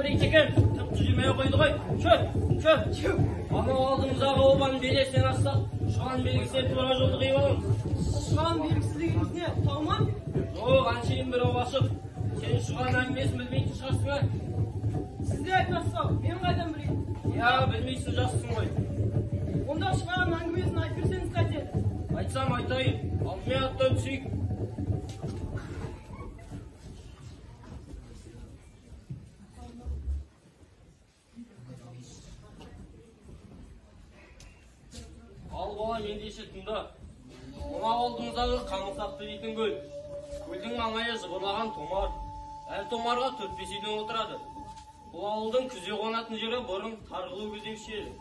дейді екен, тып түземей қойды ғой. Шөп, шөп. Анау алдымыздағы обаның белесінен ассақ, Шұғаның белгісіне тура жолды қиып аламыз. Шұғаның белгісі дегеніміз не, тау ма? Жоқ, әншейін бір обашық. Сен Шұғаның әңгімесін білмейтін шығарсың, ә? Сіз де айтпасыз-ау, мен қайдан білейін? Иә, білмейсің, жассың ғой. Онда Шұғаның әңгімесін айтып берсеңіз қайтеді? Айтсам айтайын, алдымен аттан түсейік. Ал балам, ендеше тыңда. Мына алдымыздағы Қамысақты дейтін көл. Көлдің маңайы жыбырлаған томар. Әр томарға 4-5 үйден отырады. Бұл ауылдың күзе қонатын жері бұрын Тарғыл өгіз деуші еді.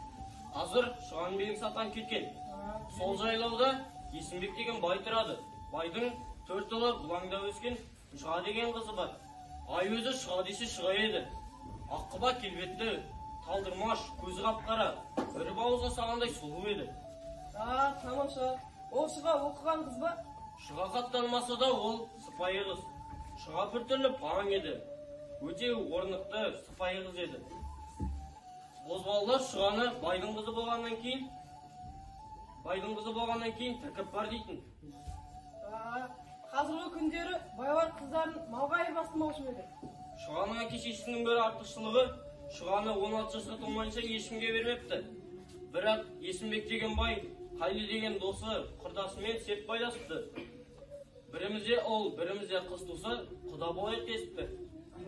Қазір Шұғаның белгісі атанып кеткен. Сол жайлауда Есімбек деген бай тұрады. Байдың 4 ұлы бұлаңда өскен Шұға деген қызы бар. Ай өзі Шұға десе Шұға еді. Аққұба келбетті, талдырмаш, көзі қап-қара, бір бауызға салғандай сұлу еді. А, тамаша. Ол Шұға оқыған қыз ба? Шұға қатталмаса да ол сыпайы қыз. Шұға біртүрлі паң еді. Өте орнықты, сыпайы қыз еді. Бозбалалар Шұғаны байдың қызы болғаннан кейін, байдың қызы болғаннан кейін тәкаппар дейтін. А, қазіргі күндері байлар қыздарын малға айырбастамаушы ма еді? Шұғаның әке шешесінің бір артықшылығы, Шұғаны 16 жасқа толмайынша ешкімге бермепті. Бірақ Есімбек деген бай Қайли деген досы құрдасымен серт байласыпты. Бірімізде ұл, бірімізде қыз туса, құда болайық десіпті.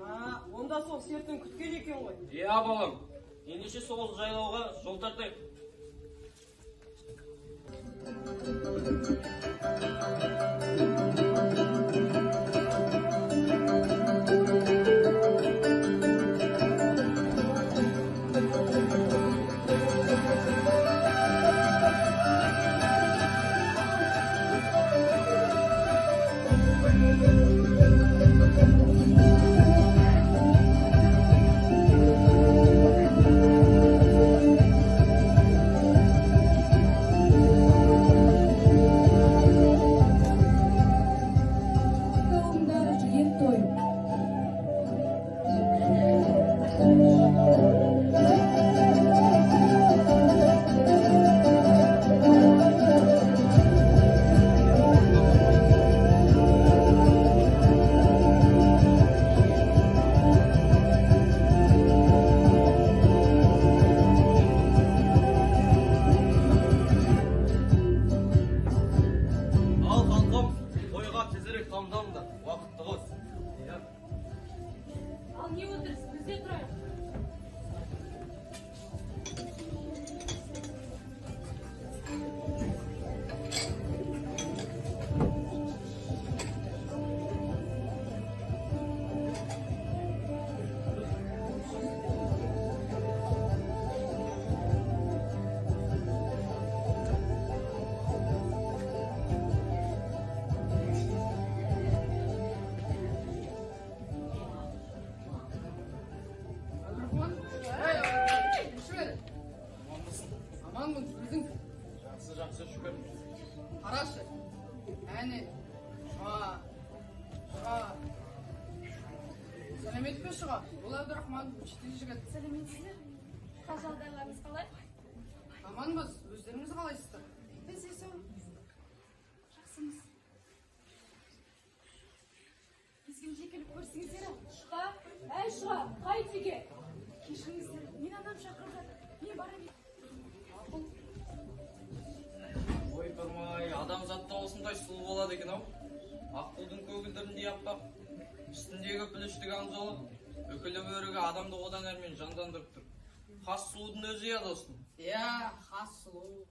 А, онда сол сертін күткен екен ғой. Иә, балам, ендеше сол жайлауға жол тартайық. Сәлеметсіздер. Қал жағдайларыңыз қалай? Аманбыз, өздеріңіз қалайсыздар? Біз де сол. Жақсымыз. Бізге жекеліп көрсеңіздер. Шұға, әй Шұға, қайт үйге. Кешіріңіздер, мен анам шақырып жатыр. Мен барайын. Ойпырмай, адамзатта осындай сұлу болады екен ау. Аққудың көгілдіріндей аппақ, үстіндегі пүлішті камзолы, үкілі бөрігі адамды одан әрмен жандандырып тұр. Хас сұлудың өзі я, достым. Иә, хас сұлу.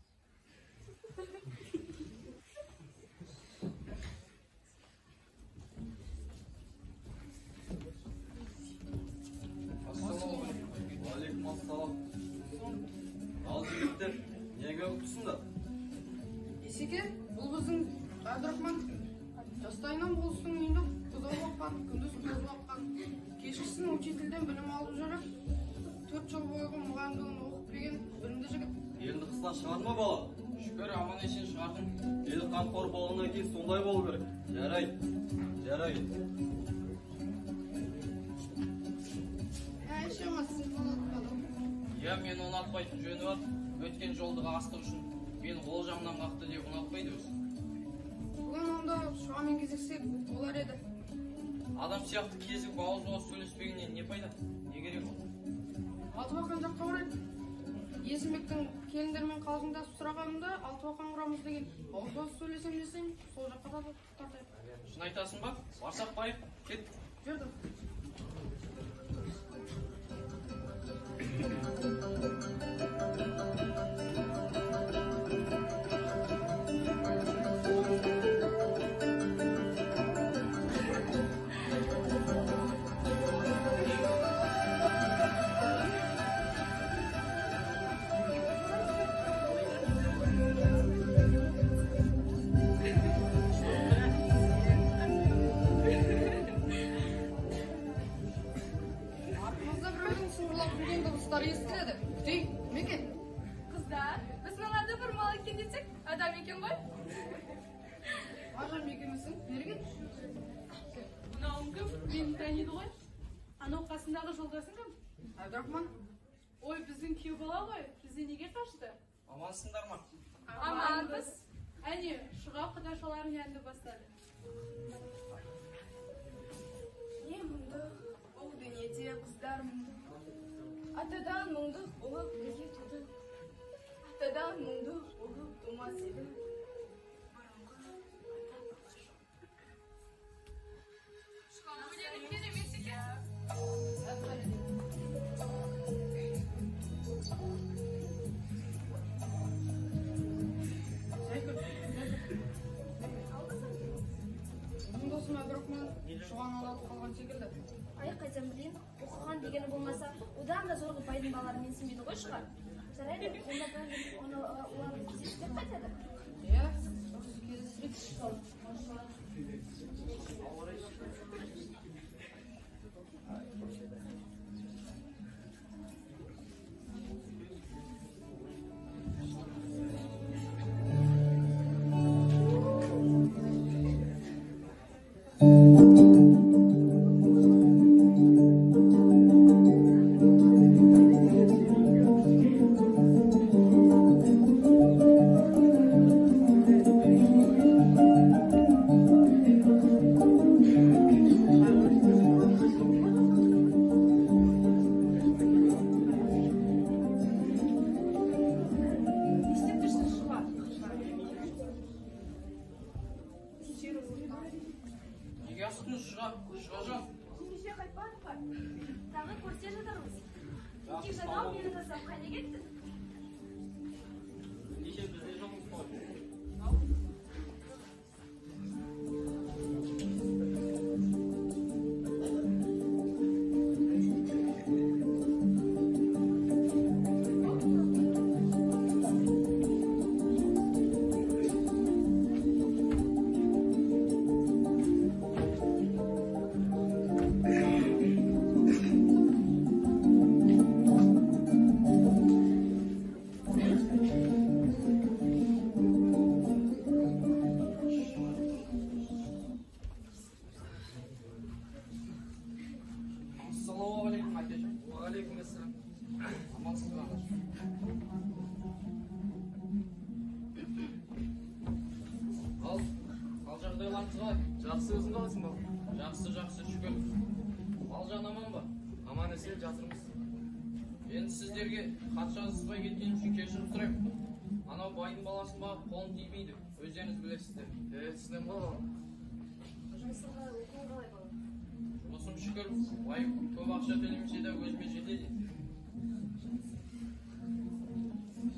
Ассалаумағалейкум. Уағалейкум ассалам. Ал жігіттер, неге ұқтысыңдар? Есеке, бұл біздің Әбдірахман. Жастайынан болыстың үйінде бұзау баққан, күндіз қозы баққан. Кешкісін учительден білім алып жүріп, 4 жыл бойғы мұғалімдігін оқып келген білімді жігіт. Елді қыстан шығарды ма бала? Шүкір, аман есен шығардым. Елі қамқор болғаннан кейін сондай болу керек. Жарайды, жарайды. Әй, Қаншама сені ұнатпады. Иә, мен ұнатпайтын жөні бар. Өткен жолдағы астық үшін мені ол жағынан қақты деп ұнатпайды өзі. Бүгін онда Шұғамен кездессек болар еді. Адам сияқты кезігіп ауыз-ауыз сөйлеспегеннен не пайда? Не керек ол? Алтыбақан жаққа барайық. Есімбектің келіндерімен қалжыңдасып сұрағанымда Алтыбақан құрамыз деген ауыз-ауыз сөйлесем десем, сол жаққа тартайық. Шын айтасың ба? Барсақ барайық, кеттік. Жүрдім. Артымызда біреудің сыңғырлап күлген дыбыстары естіледі. Күтейік, кім екен? Қыздар, біз мыналарды бір мал екен десек, адам екен ғой. Мағжан екеуміздің бері кел. Мынауың кім? Мені таниды ғой. Анау қасындағы жолдасың кім? Әбдірахман. Ой, біздің күйеу бала ғой. Бізден неге қашты? Амансыңдар ма? Аманбыз. Әне, Шұға құдашаларың әнді бастады. Не мұңдық бұл дүниеде қыздар мұңдық. Атадан мұңдық болып неге тудың? Атадан мұңдық болып тумас едім. Бұрынғы ата-баба жоқ. Шұғаның өлеңі керемет екен. Зайкүл, Менің досым Әбдірахман Шұғаны ұнатып қалған секілді. Ай, қайдан білейін, оқыған дегені болмаса, одан да зорғы байдың балалары менсінбейді ғой Шұға. Жарайды, онда бәрі оны оларды кездестіріп қайтеді. Иә, дұрыс кездестірейік. Не істеп тұрсың, Шұға? Неге асықтыңыз, Шұға? Шұғажан. Кеше қайтпадық па? Тағы көрсе жатармыз. Кекжан-ау, мені тастап қайда кеттің? Ендеше біз де жоқпыз ғой. Ассалаумағалейкум, әкешім. Уағалейкум ассалам. Амансыз ба, анашым? Ал, ал жағдайларыңыз қалай? Жақсы, өзің қалайсың, балам? Жақсы, жақсы, шүкір. Балжан аман ба? Аман есен жатырмыз. Енді сіздерге хат жазыспай кеткенім үшін кешірім сұраймын. Анау байдың баласын бағып қолым тимейді. Өздеріңіз білесіздер. Е, түсінемін ғой, балам. Жұмысың қалай, оқуың қалай, балам? Жұмысым шүкір, бай көп ақша төлемесе де өзіме жетеді.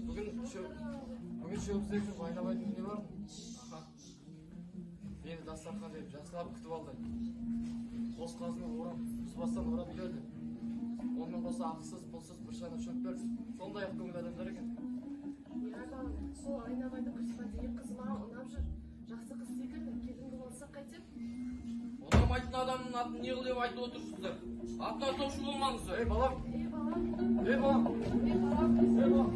Бүгін бүгін шөп іздеп жүріп Айнабайдың үйіне бардым. Аха. Мені дастархан жайып жақсылап күтіп алды. Қос қазыны орап, бұзбастан орап үлгерді. Онымен қоса ақысыз, пұлсыз бір шана шөп берді. Сондай ақ көңіл адамдар екен. Иә, балам, сол Айнабайдың Күлсипа деген қызы маған ұнап жүр. Жақсы қыз секілді, келін қылып алсақ қайтеді? Ұнамайтын адамның атын не қыл деп айтып отырсыздар? Атын атаушы болмаңыздар. Ей, балам! Ей, балам, Ей, балам! ей, балам. Ей, балам!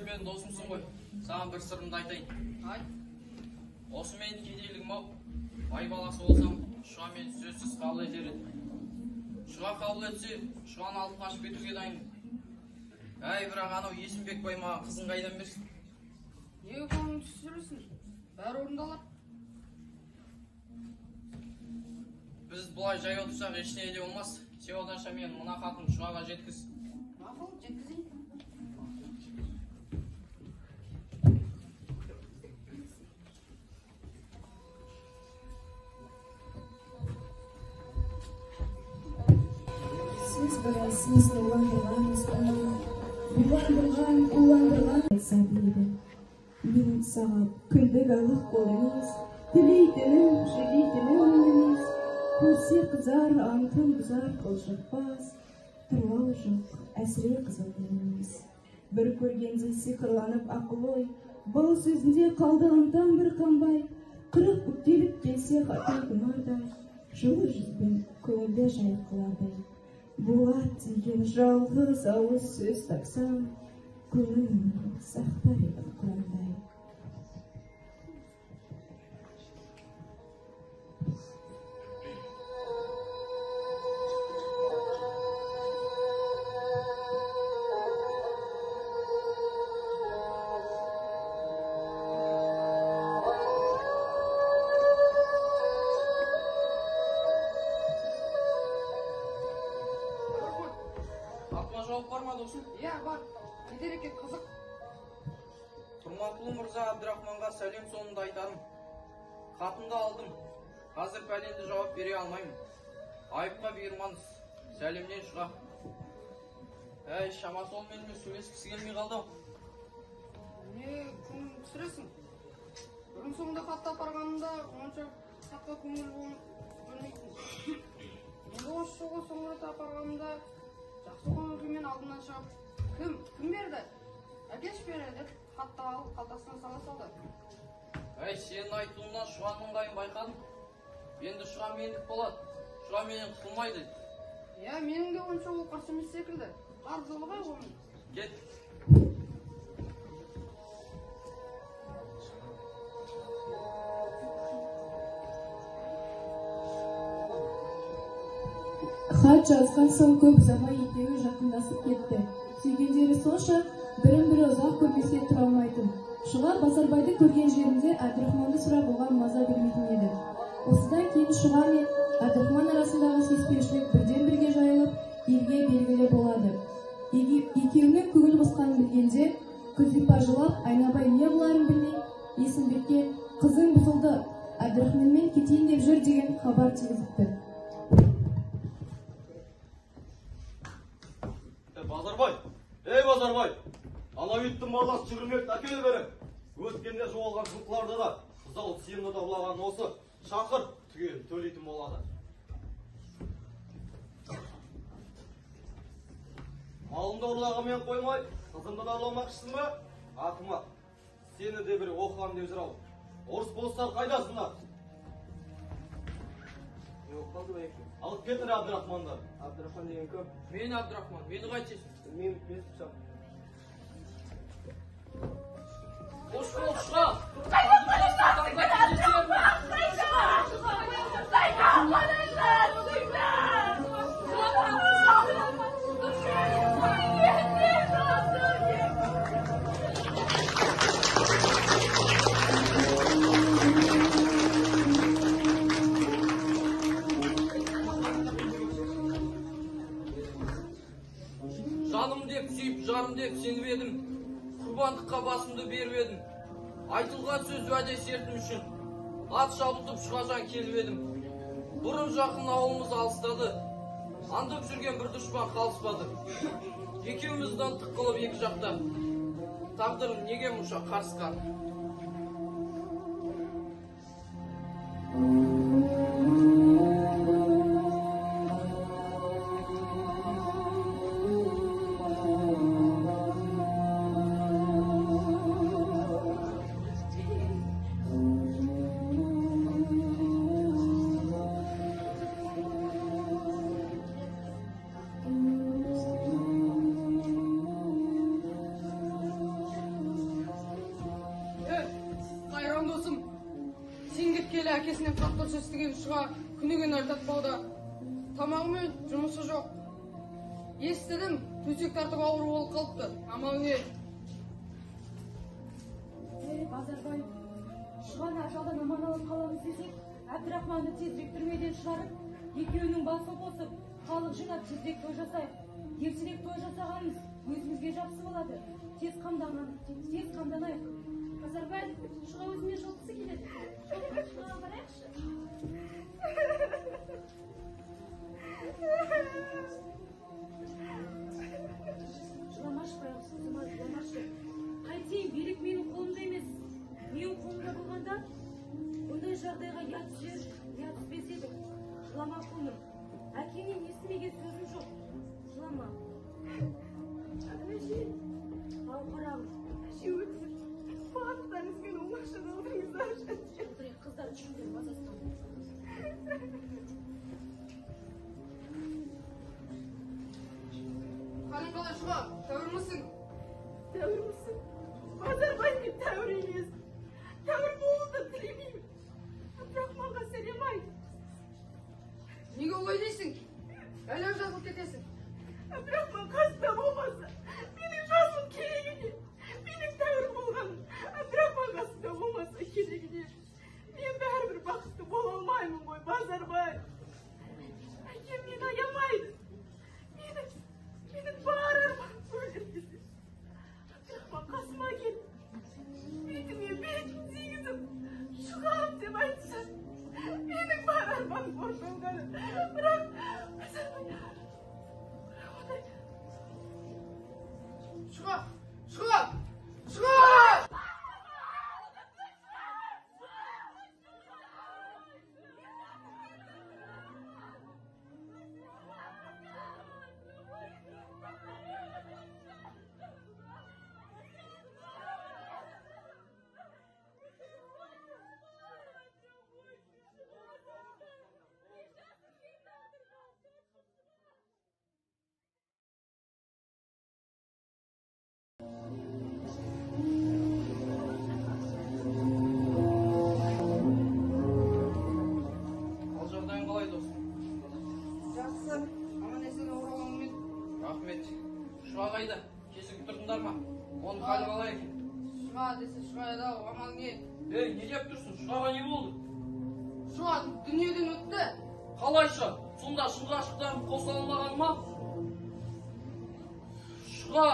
Сен менің досымсың ғой. Саған бір сырымды айтайын. Айт. Осы менің кедейлігім-ау. Бай баласы болсам, Шұға мені сөзсіз қабыл етер еді. Шұға қабыл етсе, Шұғаны алып қашып кетуге дайынмын. Әй, бірақ анау Есімбек бай маған қызын қайдан берсін? Неге көңіліңді түсіресің? Бәрі орындалар. Біз бұлай жай отырсақ ештеңе де болмас. Сен оданша менің мына хатымды Шұғаға жеткіз. Мақұл, жеткізейін. Сөз байласыз уландырған аспаннан, буландырған, уландырған айтсам дейді. Менің саған күндік айлық қол емес, тілейтінім, жебейтінім ол емес. Көрсе қызар, антын бұзар қылжақпас, тұрлау жоқ, әсіре қызыл емес. Бір көргенде сиқырланып ақыл ой, бұл сөзінде қалды ынтам бір қанбай, қырық бүктеліп келсе хатын тұмардай, жылы жүзбен көңілді жайық қылардай. Болат деген жалғыз ауыз сөз тапсам, көңілімнен сақтар едім құрандай. Хатыма жауап бар ма, досым? Иә, бар. Кетер екен, қызық. Тұрманқұл мырза Әбдірахманға сәлем соңында айтарым. Хатымды алдым. Қазір пәленді жауап бере алмаймын. Айыпқа бұйырмаңыз. Сәлемнен Шұға. Әй, шамасы ол менімен сөйлескісі келмей қалды-ау. Не көңіл түсіресің? Бұрын соңды хатты апарғанымда онша хатқа көңіл бөлмейтін. Енді осы жолы соңғы рет апарғанымда жақсы көңіл күймен алдымнан шығып, кім, кім берді? Әкеш бері деп хатты алып қалтасына сала салды. Әй, сенің айтуыңнан Шұғаның ыңғайын байқадым. Енді Шұға мендік болады. Шұға менен құтылмайды. Иә, менің де ойымша ол қарсы емес секілді. Бар жолығайық онымен. Кет. Хат жазған соң көп ұзамай екеуі жақындасып кетті. Сүйгендері сонша, бірін-бірі ұзақ көрмесе тұра алмайтын. Шұға Базарбайды көрген жерінде Әбдірахманды сұрап оған маза бермейтін еді. Осыдан кейін Шұға мен Әбдірахман арасындағы сүйіспеншілік бірден-бірге жайылып, елге белгілі болады. Екеуінің көңіл қосқанын білгенде, Күлзипа жылап, Айнабай не қыларын білмей, Есімбекке қызың бұзылды, Әбдірахманмен кетейін деп жүр деген хабар тигізіпті. Базарбай, ей Базарбай, анау иттің баласы жүгірмекті әкел бері. Өткенде жоғалған жылқыларды да, бұзау тиемді да ұрлаған осы шақыр түгел төлейтін болады. Малымды ұрлағанмен қоймай, қызымды да ұрламақшысың ба? Ақымақ, сені де бір оқыған деп жүр ау. Орыс болыстар қайдасыңдар? Не болып қалды байеке? Алып кетір Әбдірахманды. Әбдірахман деген кім? Мен Әбдірахман, мені қайтесің? Білмеймін, бес пышақ. Қош бол, Шұға! Жаным деп сүйіп, жарым деп сеніп едім. Құрбандыққа басымды беріп едім. Айтылған сөз уәде сертім үшін ат шабытып Шұғажан келіп едім. Бұрын жақын ауылымыз алыстады. Аңдып жүрген бір дұшпан қалыспады. Екеумізді ынтық қылып екі жақта. Тағдырым неге мұнша қарысқан? Әкесінен қатты ұрыс естіген Шұға күніге нәр татпауда. Тамағы мен жұмысы жоқ. Естідім, төсек тартып ауру болып қалыпты. Амал не? Ей, Базарбай, Шұғаны ажалдан аман алып қаламыз десек, Әбдірахманды тезірек түрмеден шығарып, екеуінің басын қосып, халық жинап тезірек той жасайық. Ертерек той жасағанымыз өзімізге жақсы болады. Тез қамданайық. Базарбай, Шұға өзімен жолыққысы келеді. Шұғаға барайықшы. Жыламашы, байғұс қызым, жыламашы. Қайтейін, билік менің қолымда емес. Менің қолымда болғанда, бұндай жағдайға я түсер, я түспес едік. Жылама, құлыным. Әкеңнен естімеген сөзім жоқ. Жылама. Әже. Ау, қарағым. Әже, өтініп, барлықтарыңыз мені оңашада отырыңыздаршы. Отырайық, қыздар, жүріңдер, мазасын алыңыз. Қалың қалай, Шұға? Тәуірмісің? Тәуірмісің? Базарбай, мен тәуір емес. Тәуір болуды тілемеймін. Әбдірахманға сәлем айт. Неге олай дейсің? Әлі жазылып кетесің. Әбдірахман қасымда болмаса, менің жазылып керегі не? Менің тәуір болғаным Әбдірахман қасымда болмаса керегі не? Мен бәрібір бақытты бола алмаймын ғой, Базарбай. Әкем мені аямайды. Менің бар арманым өлер кезде Әбдірахман қасыма келіп, бетіме бетін тигізіп, Шұғам деп айтса, менің бар арманым орындалғаны. Бірақ Базарбай, бірақ ондай. Шұға! Шұға! Шұға! Ал жағдайың қалай, досым? Жақсы, аман есен оралғаныңмен. Рахмет. Шұға қайда? Кешігіп тұрдыңдар ма? Оның халі қалай екен? Шұға десе Шұға еді ау, амал не? Ей, не деп тұрсың? Шұғаға не болды? Шұға дүниеден өтті. Қалайша? Сонда шын ғашықтарым қоса алмаған ма? Шұға!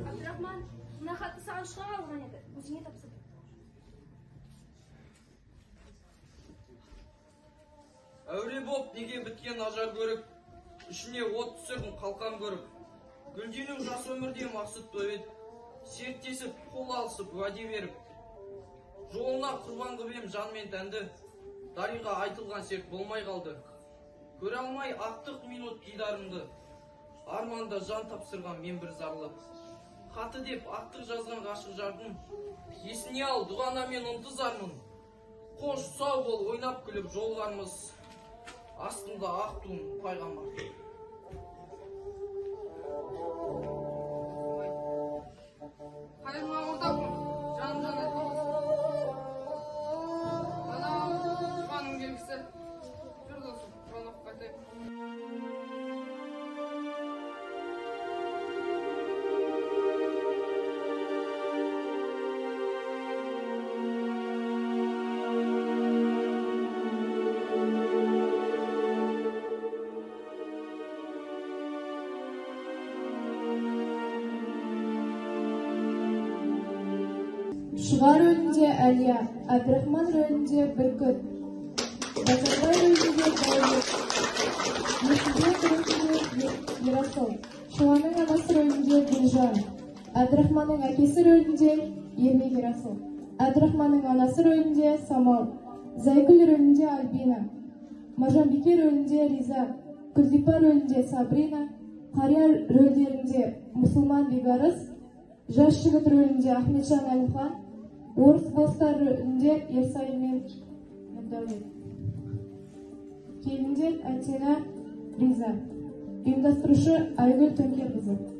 Әбдірахман, мына хатты саған Шұға алған еді. Өзіңе тапсырдым. Әуре боп неге біткен ажар көріп, ішіне от түсірдің қалқан көріп. Гүлдену жас өмірде мақсұт төбет, серттесіп, қол алысып, уәде беріп. Жолына құрбан қып ем жан мен тәнді, дариға айтылған серт болмай қалды. Көре алмай ақтық минут дидарымды, арманда жан тапсырған мен бір зарлы. Хаты деп ақтық жазған ғашық жардың, есіне ал дұғана мен ынтызармын. Қош, сау бол, ойнап күліп жолығармыз, астында ақ туым пайғамбар. Қайғыңа ортақпын, жаным жәннат болсын. Анау Шұғаның белгісі. Жүр досым, Құран оқып қайтайық. Шұға рөлінде Әлия, Әбдірахман рөлінде Бүркіт, Базарбай рөлінде Дәулет, Есілбек рөлінде Ерасыл, Шұғаның анасы рөлінде Гүлжан, Әбдірахманның әкесі рөлінде Ермек Ерасыл, Әбдірахманның анасы рөлінде Самал, Зайгүл рөлінде Альбина, Маржанбике рөлінде Риза, Күлзипа рөлінде Сабрина, Қария рөлдерінде Мұсылман Бекарыс, жас жігіт рөлінде Ахметжан Әлімхан, орыс болыстар рөлінде Ерсай мен Нұрдәулет. Келіндер Әтена Риза. Ұйымдастырушы Айгүл Төңкерқызы.